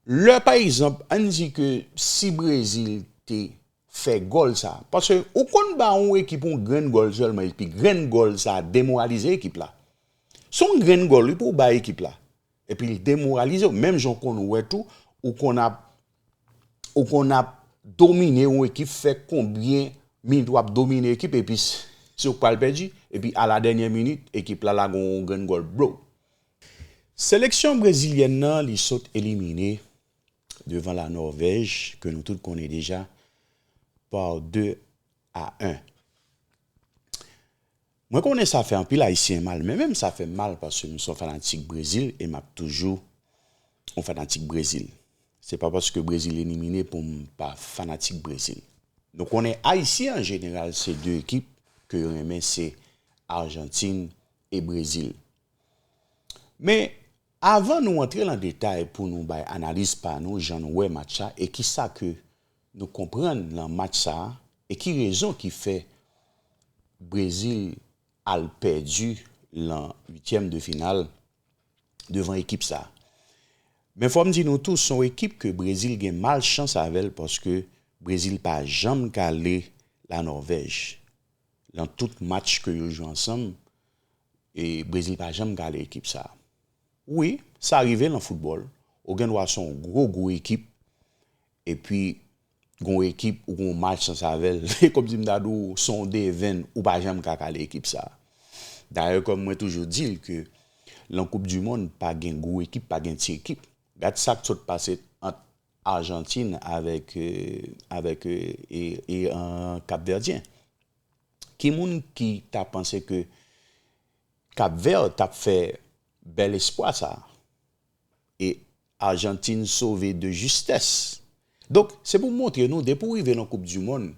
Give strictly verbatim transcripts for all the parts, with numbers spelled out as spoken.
Lè, pa egzanp, ann di ke si Brezil te fè gòl sa, paske ou konn ba yon ekip yon grenn gòl sèlman, epi grenn gòl sa demoralize ekip la. Se yon grenn gòl, wi, pou w bay ekip la. Epi l demoralize w. Menm jan w konn wè tou, ou konn ap, ou konn ap domine yon ekip, fè konbyen minit w ap domine ekip, epi s-, si w pral pèdi, epi a la dènyè minit, ekip la lage yon grenn gòl, blo. Seleksyon brezilyèn nan, li sot elimine devan la Nòvèj, ke nou tout konnen deja, pa de a en. Mwen konnen sa fè anpil Ayisyen mal, men menm sa fè m mal paske m se yon fanatik Brezil e m ap toujou yon fanatik Brezil. Se pa paske Brezil elimine pou m pa fanatik Brezil. Nou konnen Ayisyen an jeneral se de ekip ke yo renmen, se Ajantin e Brezil. Men, avan nou antre nan detay pou nou bay analiz pa nou, jan nou wè match sa, e kisa ke nou konprann lan match sa, e ki rezon ki fè Brezil al pèdi lan uityèm de final devan ekip sa. Men fò m di nou tou, se yon ekip ke Brezil gen malchans avè l, paske Brezil pa janm kale la Nòvèj. Lan tout match ke yo jwe ansanm, e Brezil pa janm kale ekip sa. Wi, sa rive lan foutbòl. Ou gen dwa se yon gwo, gwo ekip, epi gon ekip ou gon malchans avè l. E kòmsi m ta di w, se yon devenn, ou pa janm ka kale ekip sa. Dayè, kòm mwen toujou di l ke lan Koup di Mond, pa gen gwo ekip, pa gen ti ekip. Gad sa k sot pase ant Ajantin avèk, euh, avèk, euh, e, e, euh, Kapvèdyen. Ki moun ki ta panse ke Kapvè t ap fè bèl espwa sa? E Ajantin sove de justès. Donk, se pou montre nou, depi w rive nan Koup di Mond,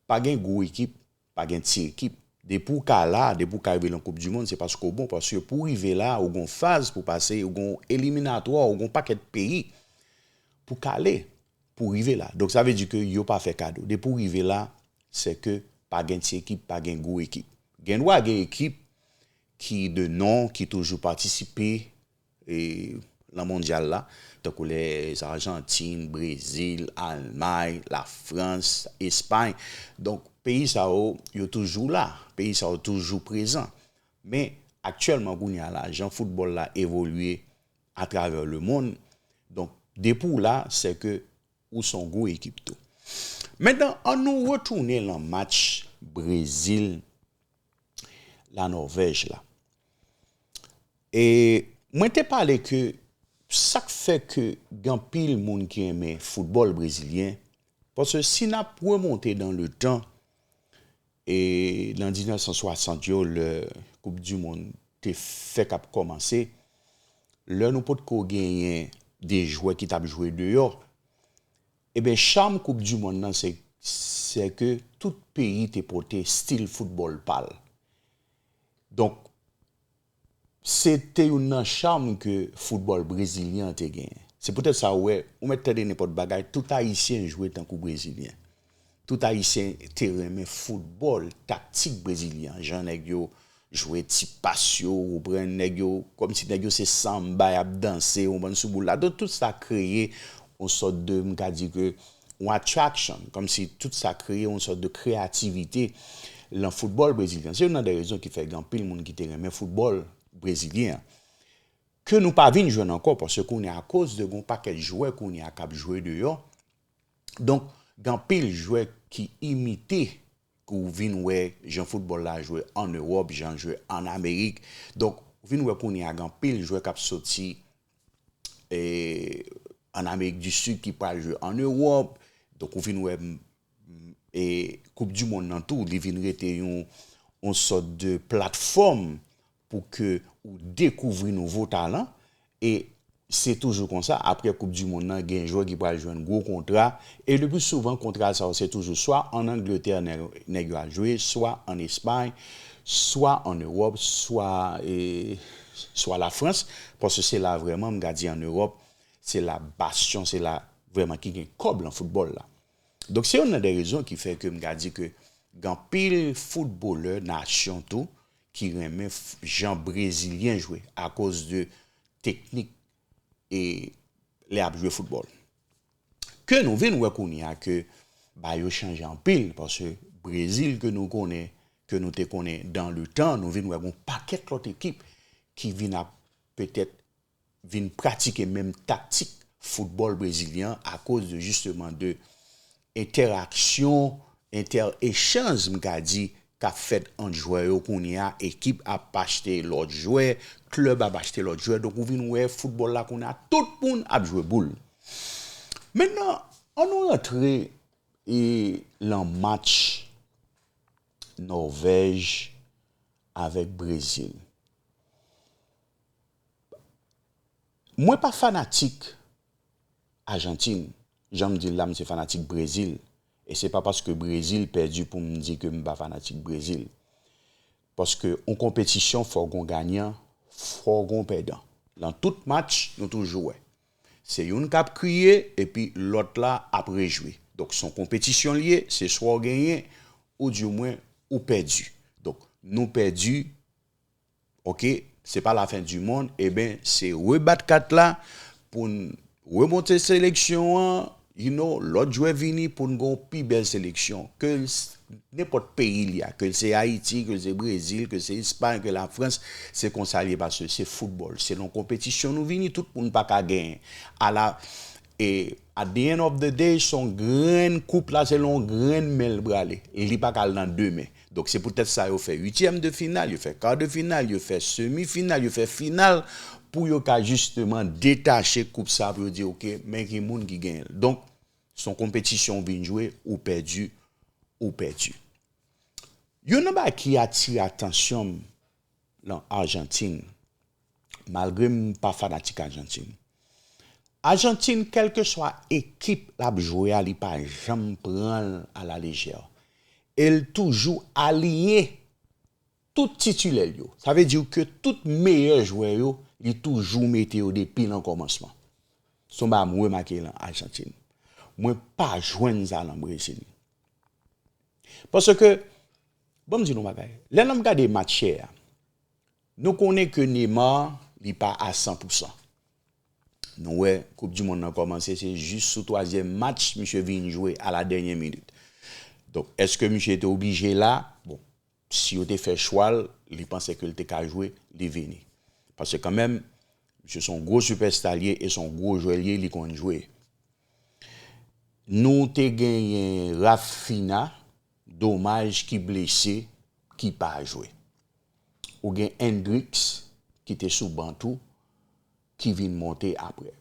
pa gen gwo ekip, pa gen ti ekip. Depi w ka la, depi w ka rive nan Koup di Mond, se paske w bon, paske pou w rive la, ou gon faz pou pase, ou gon eliminatwa, ou gon pakèt peyi pou kale, pou rive la. Donk, sa vle di ke yo pa fè kado. Depi w rive la, se ke pa gen ti ekip, pa gen gwo ekip. Gen dwa gen ekip ki de non, ki toujou patisipe, e, lan mondyal la, tankou lè Ajantin, Brezil, Almay, Lafrans, Espay. Donk, peyi sa yo, yo toujou la. Peyi sa yo toujou prezan. Men, aktyèlman, kounye a la, jan foutbòl la evolye atravè lemonn, donk, depi w la, se ke ou se yon gwo ekip tou. Mentnan, ann nou retounen lan match Brezil, la Nòvèj la. E mwen te pale ke sa k fè ke gen anpil moun ki renmen foutbòl brezilyen, paske si n ap remonte dan le tan, e nan diznèf san swasant yo, lè Koup di Mond te fèk ap kòmanse, lè nou potko genyen de jwè ki t ap jwe deyò, ebyen, cham Koup di Mond nan, se, se ke tout peyi te pote stil foutbòl pa l. Donk, se te youn nan cham ke foutbòl brezilyen an te genyen. Se poutèt sa, ou wè, ou mèt tande nenpòt bagay, tout Ayisyen jwe tankou brezilyen. Tout Ayisyen te renmen foutbòl, taktik brezilyen an, jan nèg yo jwe ti pas yo, ou konprann, nèg yo, kòmsi nèg yo se sanba, y ap danse, ou konprann, sou boul la. Donk, tout sa kreye yon sòt de, m ka di ke, yon attraction, kòmsi tout sa kreye yon sòt de kreyativite lan foutbòl brezilyen. Se youn nan de rezon ki fè gen anpil moun ki te renmen foutbòl brezilyen an. Ke nou pa vin jwenn ankò, paske kounye a, akoz de gon pakèt jwè kounye a k ap jwe deyò, donk, gen anpil jwè ki imite, ke w vin wè jan foutbòl la jwe ann Ewòp, jan l jwe ann Amerik. Donk, ou vin wè kounye a gen anpil jwè k ap soti, e, ann Amerik di Sid ki pral jwe ann Ewòp. Donk, ou vin wè, m, m, e, Koup di Mond nan tou, li vin rete yon, yon sòt de platfòm pou ke ou dekouvri nouvo talan. E se toujou konsa, apre Koup di Mond nan, gen jwè ki pral jwenn gwo kontra. E le pli souvan, kontra sa yo, se toujou swa ann Angletè, nèg, nèg yo al jwe, swa ann Espay, swa ann Ewòp, swa, e, swa Lafrans. Paske se la vrèman, m ka di ann Ewòp, se la bastyon, se la vrèman ki gen kòb lan foutbòl la. Donk, se youn nan de rezon ki fè ke m ka di ke gen anpil foutbolè nasyon tou ki renmen f-, jan brezilyen jwe akoz de teknik e lè y ap jwe foutbòl. Ke nou vin wè kounye a ke bagay yo chanje anpil, paske Brezil ke nou konnen, ke nou te konnen dans le temps, nou vin wè gon pakèt lòt ekip ki vin ap petèt vin pratike menm taktik foutbòl brezilyen an akoz de, justement, de entèraksyon, entè-echanj, m ka di, k ap fèt ant jwè yo kounye a, ekip ap achte lòt jwè, klèb ap achte lòt jwè, donk ou vin wè foutbòl la kounye a, tout moun ap jwe boul. Mentnan, ann nou rantre e, lan match Nòvèj avèk Brezil. Mwen pa fanatik Ajantin. Jan m di l la, m se fanatik Brezil. E se pa paske Brezil pèdi pou m di ke m pa fanatik Brezil. Paske yon konpetisyon, fò gon ganyan, fò gon pèdan. Lan tout match, nou toujou wè. Se youn k ap kriye, epi lòt la ap rejwi. Donk, se yon konpetisyon l ye, se swa w genyen, ou di mwen, ou pèdi. Donk, nou pèdi, oke, se pa lafen di monn, eben, se rebat kat la pou n remonte seleksyon an, you know, lòt jwè vini pou n gen yon pi bèl seleksyon. Ke l s-, nenpòt peyi l ye a, ke l se Ayiti, ke l se Brezil, ke l se Espay, ke Lafrans, se konsa l ye, paske se foutbòl. Se nan konpetisyon nou vini, tout moun pa ka genyen. Ala, e, at the end of the day, se yon grenn koup la, se nan yon grenn men l prale. Li pa ka al nan de men. Donk, se poutèt sa yo fè uityèm de final, yo fè kar de final, yo fè semi final, yo fè final, pou yo ka jisteman detache koup sa, pou yo di, oke, men ki moun ki genyen l. Donk, se yon konpetisyon ou vin jwe, ou pèdi, ou pèdi. Youn nan bagay ki atire atansyon m lan Ajantin, malgre m pa fanatik Ajantin. Ajantin, kèlkeswa ekip l ap jwe a, li pa janm pran l a la lejè. E l toujou aliyen tout titilè l yo. Sa vle di ke tout meyè jwè yo, li toujou mete yo depi lan kòmansman. Se yon bagay m remake lan Ajantin. Mwen pa jwenn sa lan Brezil. Paske, bon, m di nou bagay. Lè n ap gade match yè a, nou konnen ke Neymar, li pa a san pou san. Nou wè, Koup di Monn nan kòmanse, se jis sou twazyèm match misye vin jwe a la dènyè minit. Donk, èske misye te oblije la? Bon, si yo te fè chwa l, li panse ke l te ka jwe, li vini. Paske kanmenm, misye se yon gwo sipèsta l ye e se yon gwo jwè l ye, li konn jwe. Nou te genyen Raphinha, domaj ki blese, ki pa jwe. Ou gen Hendricks, ki te sou ban tou, ki vin monte apre.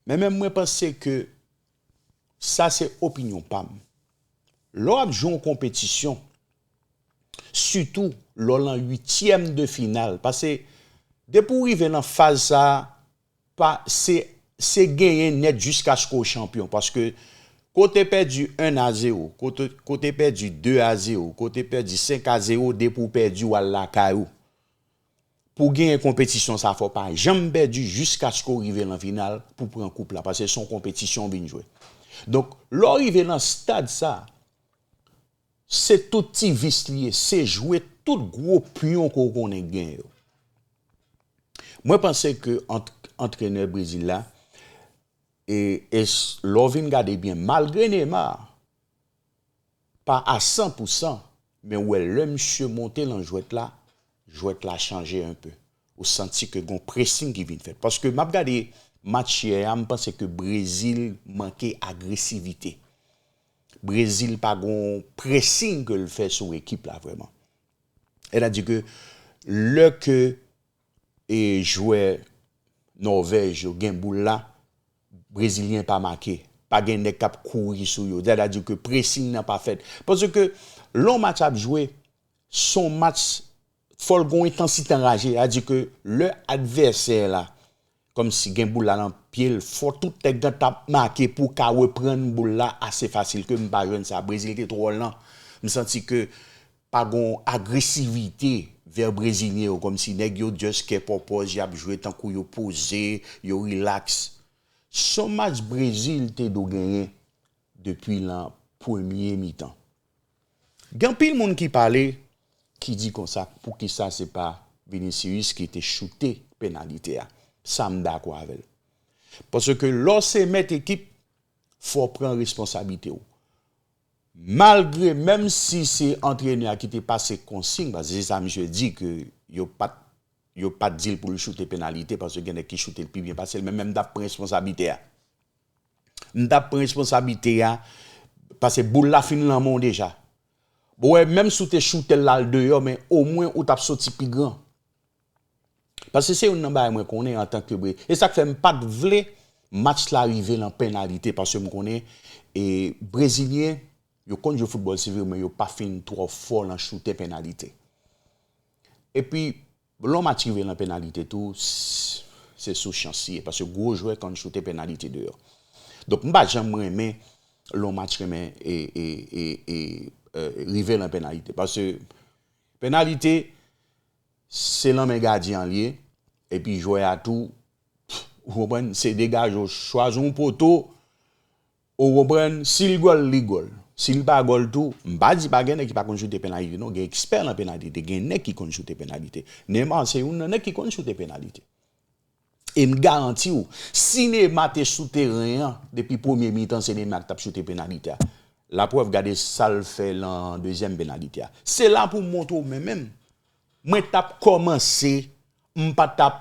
Men menm mwen panse ke sa se opinyon pa m. Lè w ap jwe yon konpetisyon, sitou lè w lan uityèm de final, paske depi w rive nan faz sa a, pa, se, se genyen nèt jiskaske w chanpyon. Paske kote pèdi en a zewo, kote, kote pèdi de a zewo, kote pèdi senk a zewo, depi w pèdi, w al lakay ou. Pou w genyen konpetisyon sa, fò w pa janm pèdi jiskaske w rive lan final pou pran koup la, paske se yon konpetisyon w vin jwe. Donk, lè w rive lan stad sa, se tout ti vis li ye, se jwe tout gwo pyon ke w konnen k gen yo. Mwen panse ke ant-, antrenè Brezil la, e, e s-, lè w vin gade byen, malgre Neymar pa a san pou san, men w wè lè misye monte lan jwèt la, jwèt la chanje enpe. Ou santi ke gon pressing ki vin fèt. Paske m ap gade match yè a, m panse ke Brezil manke agresivite. Brezil pa gon pressing ke l fè sou ekip la vrèman. Sètadi ke lè ke, e, jwè Nòvèj yo gen boul la, Brezilyen pa make. Pa gen nèg k ap kouri sou yo. Sètadi ke pressing nan pa fèt. Paske lè yon match ap jwe, se yon match, fò l gon entansite anraje. Sètadi ke lè advèsè la, kòmsi gen boul la nan pye l, fò tout nèg nan t ap make pou w ka reprann boul la ase fasil ke m pa jwenn sa. Brezil te twò lan. M santi ke pa gon agresivite vè Brezilyen yo, kòmsi nèg yo just kè pòpòz, y ap jwe tankou yo poze, yo rilaks. Se yon match Brezil te dwe genyen depi lan premye mitan. Gen anpil moun ki pale, ki di konsa, poukisa se pa Vinicius ki te choute penalite a? Sa m dakò avè l. Paske lè w se mèt ekip, fò w pran responsablite w. Malgre, menm si se antrenè a ki te pase konsign, paske se sa misye di ke yo pa t, yo pa t di l pou l choute penalite, paske gen nèg ki choute l pi byen pase l, men, men m t ap pran responsablite a. M t ap pran responsablite a, paske boul la fin nan men w deja. Bon, wè, menm si w te choute l al deyò, men omwen ou t ap soti pi gran. Paske se youn nan bagay mwen konnen antanke Bre-, e sa k fè m pa t vle match la rive nan penalite, paske m konnen, e, Brezilyen, yo konn jwe foutbòl, se vre, men yo pa fin twò fò nan choute penalite. Epi, lè yon match rive nan penalite tou, s-, se sou chans li ye, paske gwo jwè konn choute penalite deyò. Donk, m pa janm renmen lè yon match renmen, e, e, e, e, e, rive nan penalite. Paske penalite, se nan men gadyen an li ye, epi jwè a tou, ou konprann, se degaje w, chwazi yon poto, ou konprann, si l gòl, li gòl. Si l pa gòl tou, m pa di pa gen nèg ki pa konn choute penalite, non, gen ekspè nan penalite, gen nèg ki konn choute penalite. Neymar se youn nan nèg ki konn choute penalite. E m garanti w, si Neymar te sou teren an, depi premye mitan, se Neymar ki t ap choute penalite a. Laprèv, gade sa l fè nan dezyèm penalite a. Se la pou m montre w, men menm, mwen t ap kòmanse, m pa t ap,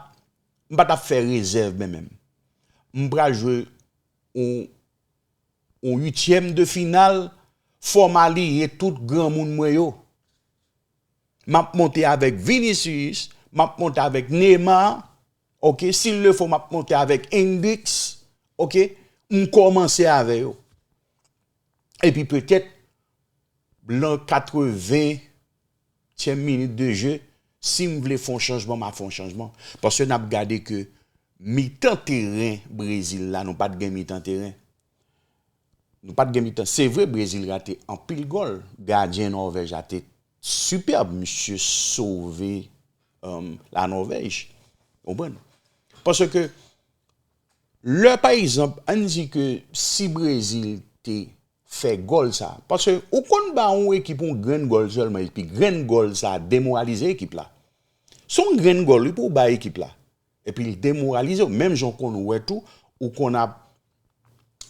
m pa t ap fè rezèv, men menm. M pral jwe yon, yon uityèm de final, fò m aliye tout granmoun mwen yo. M ap monte avèk Vinicius, m ap monte avèk Neymar, ok, si l le fo, m ap monte avèk Endrick, ok, m kòmanse avè yo. Epi petèt, nan katreventyèm minit de jeu, si m vle fè yon chanjman, m a fè yon chanjman. Paske n ap gade ke mitan teren Brezil la, nou pa t gen mitan teren. Nou pa t gen mitan. Se vre, Brezil rate anpil gòl. Gadyen Nòvèj la te sipèb. Misye sove, um, la Nòvèj. Ou konprann? Paske, lè, pa egzanp, ann di ke si Brezil te fè gòl sa, paske ou konn ba yon ekip yon grenn gòl sèlman, epi grenn gòl sa demoralize ekip la. Se yon grenn gòl, wi, pou w ba ekip la. Epi l demoralize w. Menm jan w konn wè tou, ou konn ap,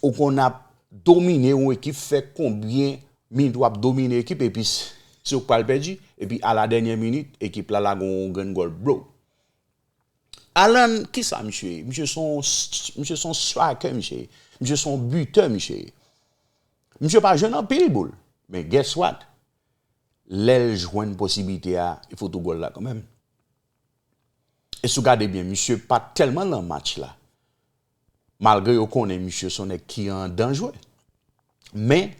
ou konn ap domine yon ekip, fè konbyen minit w ap domine ekip, epi s-, si w pral pèdi, epi a la dènyè minit, ekip la lage yon grenn gòl, bro. Alan, kisa misye ye? Misye se yon, misye se yon striker, misye ye. Misye se yon bitè, misye ye. Misye pa jwenn anpil boul. Men guess what? Lè l jwenn posiblite a, li fout ou gòl la kanmenm. E si w gade byen, misye pa t tèlman nan match la. Malgre yo konnen misye se yon nèg ki an danjre. Men,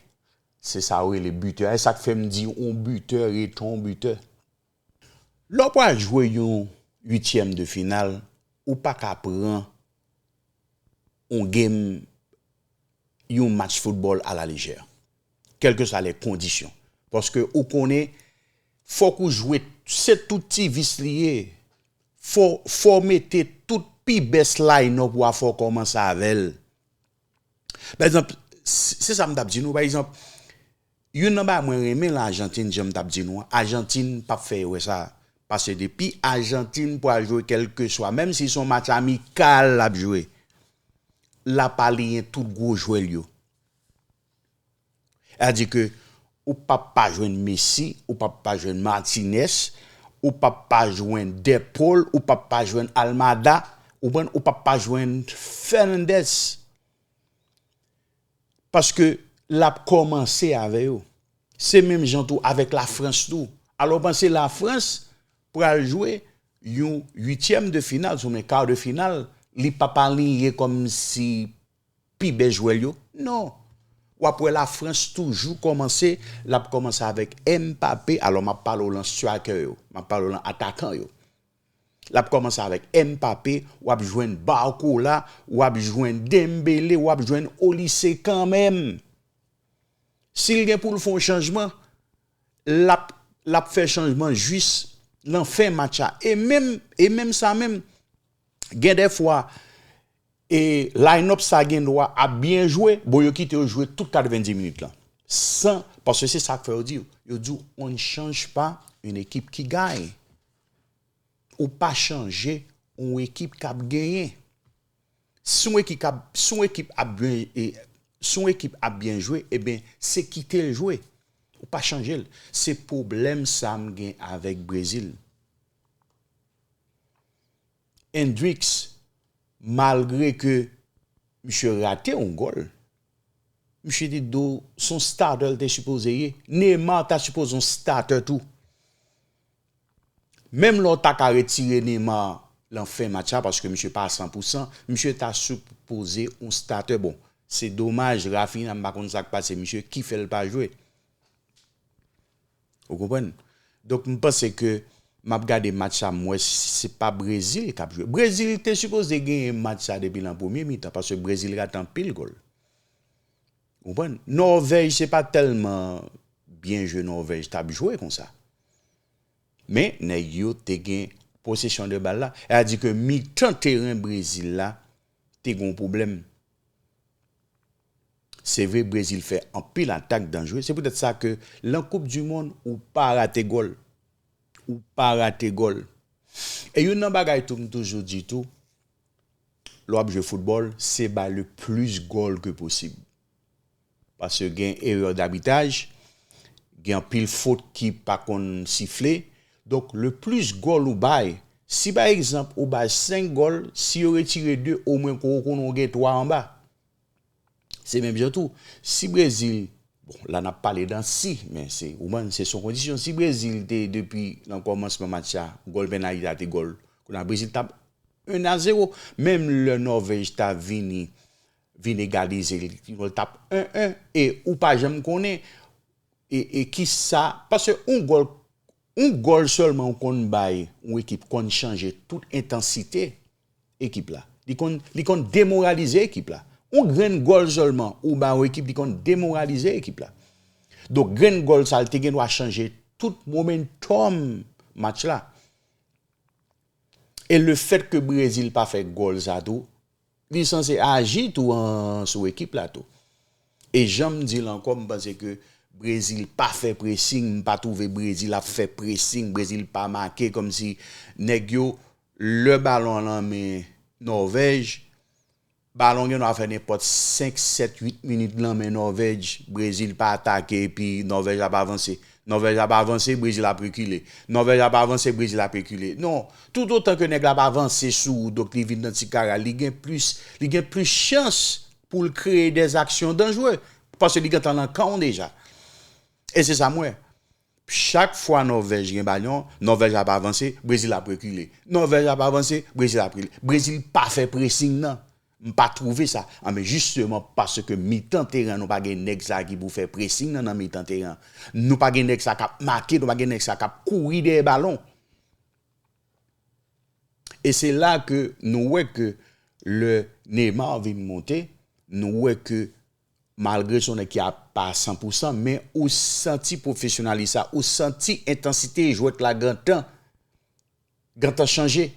se sa yo rele bitè. E sa k fè m di yon bitè rete yon bitè. Lè w pral jwe yon uityèm de final, ou pa ka pran yon game, yon match foutbòl a la lejè. Kèlkeswa lè kondisyon. Paske ou konnen, fòk ou jwe, se tout ti vis li ye. Fò, fò w mete tout pi best line-up ou a, fò w kòmanse avè l. Pa egzanp, s-, se sa m t ap di nou, pa egzanp, youn nan bagay mwen renmen lan Ajantin, jan m t ap di nou an, Ajantin p ap fè erè sa. Paske depi Ajantin pral jwe kèlkeswa, menm si se yon match amikal l ap jwe, l ap aliyen tout gwo jwè l yo. Sètadi ke ou p ap pa jwenn Messi, ou p ap pa jwenn Martinez, ou p ap pa jwenn De Paul, ou p ap pa jwenn Almada, ou konprann, ou p ap pa jwenn Fernandes. Paske l ap kòmanse avè yo. Se menm jan tou avèk Lafrans tou. Alò, w panse Lafrans pral jwe yon uityèm de final, oubyen ka de final, li p ap aliyen kòmsi pi bèl jwè l yo? Non. W ap wè Lafrans toujou kòmanse, l ap kòmanse avèk Mbappé, alò m ap pale w lan striker yo, m ap pale w lan atakan yo. L ap kòmanse avèk Mbappé, w ap jwenn Barcola, w ap jwenn Dembélé, w ap jwenn Olise kanmenm. Si l gen pou l fè yon chanjman, l ap, l ap fè chanjman jis nan fen match la. E menm, e menm sa menm, gen de fwa, e line-up sa gen dwa ap byen jwe, bon, yo kite yo jwe tout katrevenndis minit lan. San, paske se sa k fè yo di, yo di, on ne change pas une équipe qui gagne. Ou pa chanje yon ekip k ap genyen. Si yon ekip ap, si yon ekip ap byen, e, si yon ekip ap byen jwe, ebyen, se kite l jwe. Ou pa chanje l. Se pwoblèm sa m gen avèk Brezil. Hendricks, malgre ke misye rate yon gòl, misye te do se yon starter l te sipoze ye. Neymar ta sipoze yon starter tou. Menm lè w ta ka retire Neymar lan fen match la, paske misye pa a san pou san, misye ta sipoze yon starter. Bon, se domaj, Raphinha, m pa konn sa k pase misye, ki fè l pa jwe. Ou konprann? Donk, m panse ke m ap gade match sa, m wè se pa Brezil k ap jwe. Brezil te sipoze genyen match sa depi lan premye mitan, paske Brezil rate anpil gòl. Ou konprann? Nòvèj, se pa tèlman byen jwe Nòvèj t ap jwe konsa. Men, nèg yo te gen posesyon de bal la. Sa di ke mitan teren Brezil la te gen yon pwoblèm. Se vre, Brezil fè anpil atak danjre. Se poutèt sa ke lan Koup di Mond, ou pa rate gòl. Ou pa rate gòl. E youn nan bagay tou, m toujou di tou, lè w ap jwe foutbòl, se bay le plis gòl ke posib. Paske gen erè dabitaj, gen anpil fot ki pa konn sifle. Donk, le plis gòl ou bay, si pa egzanp ou bay senk gòl, si yo retire de, omwen ke w konnen w gen twa anba. Se menm jan tou, si Brezil, bon, la n ap pale dan si, men se, ou konprann, se sou kondisyon. Si Brezil te, depi nan kòmansman match la, gòl pennalti a te gòl, kounye a Brezil t ap en a zewo. Menm lè Nòvèj ta vini, vin egalize, l t ap en en, e ou pa janm konnen, e, e kisa, paske yon gòl, yon gòl sèlman ou konn bay yon ekip konn chanje tout entansite ekip la. Li konn, li konn demoralize ekip la. Yon grenn gòl sèlman ou bay yon ekip, li konn demoralize ekip la. Donk, grenn gòl sa, l te gen dwa chanje tout momentum match la. E le fèt ke Brezil pa fè gòl sa tou, li sanse aji tou an, sou ekip la tou. E jan m di l ankò, m panse ke Brezil pa fè presing, m pa twouve Brezil ap fè presing, Brezil pa make, kòmsi nèg yo, lè balon an nan men Nòvèj, balon gen dwa fè nenpòt senk, sèt, uit minit nan men Nòvèj, Brezil pa atake, epi Nòvèj ap avanse. Nòvèj ap avanse, Brezil ap rekile. Nòvèj ap avanse, Brezil ap rekile. Non, toutotan ke nèg la ap avanse sou ou, donk li vin nan ti kare a, li gen plis, li gen plis chans pou l kreye dèzaksyon danjre, paske li gentan nan kan w deja. E se sa m wè. Chak fwa Nòvèj gen balon, Nòvèj ap avanse, Brezil ap rekile. Nòvèj ap avanse, Brezil ap rekile. Brezil pa fè presing nan. M pa twouve sa. Anben, jisteman, paske mitan teren an, nou pa gen nèg sa ki pou fè presing nan, nan mitan teren an. Nou pa gen nèg sa k ap make, nou pa gen nèg sa k ap kouri dèyè balon. E se la ke nou wè ke lè Neymar vin monte, nou wè ke malgre se yon nèg ki a pa san pou san, men ou santi pwofesyonalis la, ou santi entansite jwèt la gentan, gentan chanje.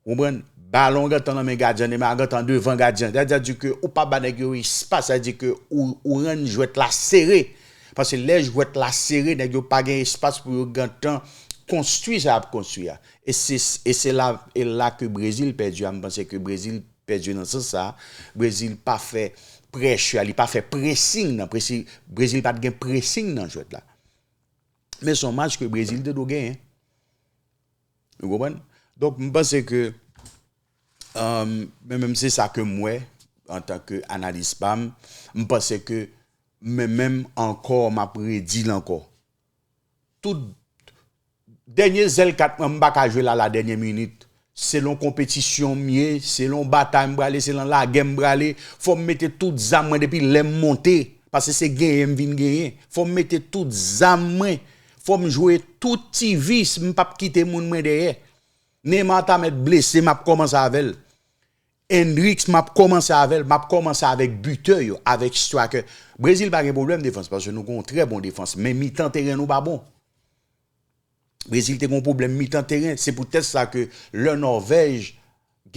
Ou konprann? Balon gentan nan men gadyen, Neymar gentan devan gadyen. Sa vle di ke ou pa ba nèg yo espas, sa vle di ke ou, ou rann jwèt la sere. Paske lè jwèt la sere, nèg yo pa gen espas pou yo gentan konstwi sa y ap konstwi a. E se, e se la, e la ke Brezil pèdi a. M panse ke Brezil pèdi nan sans sa. Brezil pa fè pressure, li pa fè pressing nan. Presi-, Brezil pa t gen pressing nan jwèt la. Men se yon match ke Brezil te dwe genyen. Ou konprann? Donk, m panse ke, um, men menm se sa ke m wè, antanke analis pa m, m panse ke, men menm ankò, m ap redi l ankò. Tout dènye zèl kat mwen, m pa ka jwe la, la dènye minit. Se lan konpetisyon m ye, se lan batay m prale, se lan lagè m prale. Fò m mete tout zam mwen depi lè m monte. Paske se genyen m vin genyen. Fò m mete tout zam mwen. Fò m jwe tout ti vis, m p ap kite moun mwen dèyè. Neymar ta mèt blese, m ap kòmanse avè l. Hendricks, m ap kòmanse avè l, m ap kòmanse avèk bitè yo, avèk striker. Brezil pa gen pwoblèm defans, paske nou gen yon trè bon defans, men mitan teren nou pa bon. Brezil te gen yon pwoblèm mitan teren, se poutèt sa ke lè Nòvèj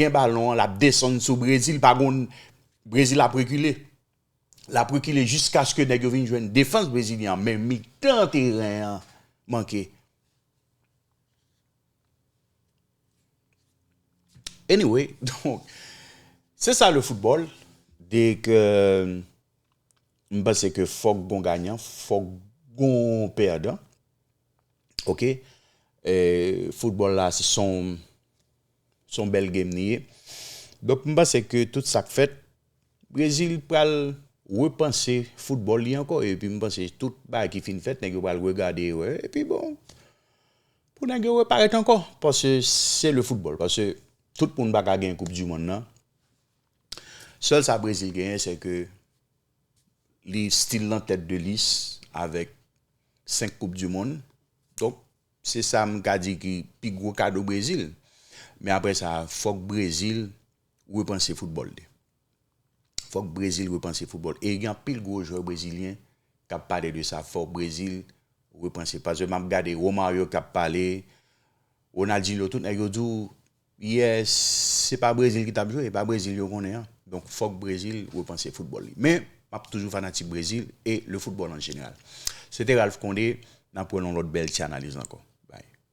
gen balon an, l ap desann sou Brezil, pa gon, Brezil ap rekile. L ap rekile jiskaske nèg yo vin jwenn defans brezilyen an, men mitan teren an manke. Anyway, donk, se sa le foutbòl. De ke m panse ke fòk gon ganyan, fòk gon pèdan. Ok? E, foutbòl la, se son, son bèl game li ye. Donk, m panse ke tout sa k fèt, Brezil pral repanse foutbòl li ankò. Epi m panse tout bagay ki fin fèt, nèg yo pral regade, wè. Epi bon, pou nèg yo reparèt ankò. Paske se le foutbòl. Paske tout moun pa ka gen koup di monn nan. Sèl sa Brezil genyen, se ke li still nan tèt de lis avèk senk koup di monn. Donk, se sa m ka di ki pi gwo kado Brezil. Men apre sa, fòk Brezil repanse foutbòl li. Fòk Brezil repanse foutbòl. E gen anpil gwo jwè brezilyen k ap pale de sa. Fòk Brezil repanse. Paske m ap gade Romario k ap pale, Ronaldinho, tout nèg yo di w, yes, se pa Brezil ki t ap jwe, e pa Brezil yo konnen an. Donk, fòk Brezil repanse foutbòl li. Men, m ap toujou fanatik Brezil e le foutbòl an jeneral. Se te Ralph Condé, n ap wè nan lòt bèl ti analiz ankò.